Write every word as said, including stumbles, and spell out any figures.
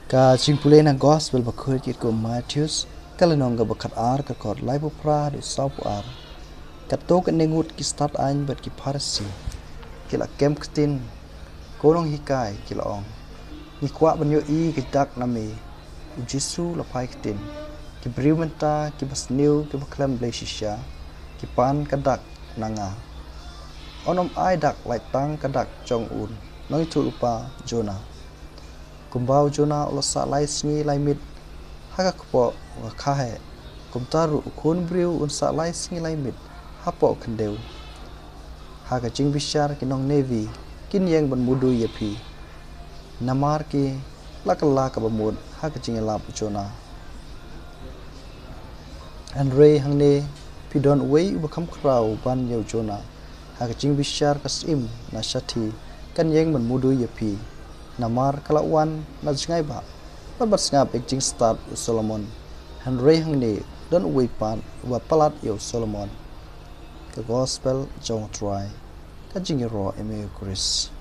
Ka jingpule na gospel bakhuid ki kum Mathaios, ka lynnong kaba khatar, ka dkhot laiphew phra haduh sawphew ar. Katto katne ngut ki stad aiñ bad ki Pharisi ki la kem ktien, ko nonghikai, ki la ong, ngi kwah ban ïohi ka dak na me. U Jisu u la phai ktien, ki briew mynta kiba sniew, kiba khlem blei shisha, ki pan ka dak na nga. Yn ym ai dak lait tang ka dak jong u nongïathuhlypa Jonah. Kumba u Jonah u la sah lai sngi lai miet ha ka kpoh ka kha heh, kumta ruh u Khun Briew un sah lai sngi lai miet hapoh khyndew. Ha ka jingbishar ki nong Nineveh kin ïeng ban mudui ïa phi, namar ki la kylla kaba mut ha ka jingïalap u Jonah. Hynrei hangne phi don uwei uba kham khraw ban ïa u Jonah. Ha ka jingbishar ka syiem na shathie kan ïeng ban mudui ïa phi, namar ka la wan na jngai bah, bad ban sngap ïa ka jingstad u Solomon. Hynrei hangne don uwei pat uba palat ïa u Solomon. Ka gospel jong u Trai. Ka jingïaroh ïa me, U Khrist.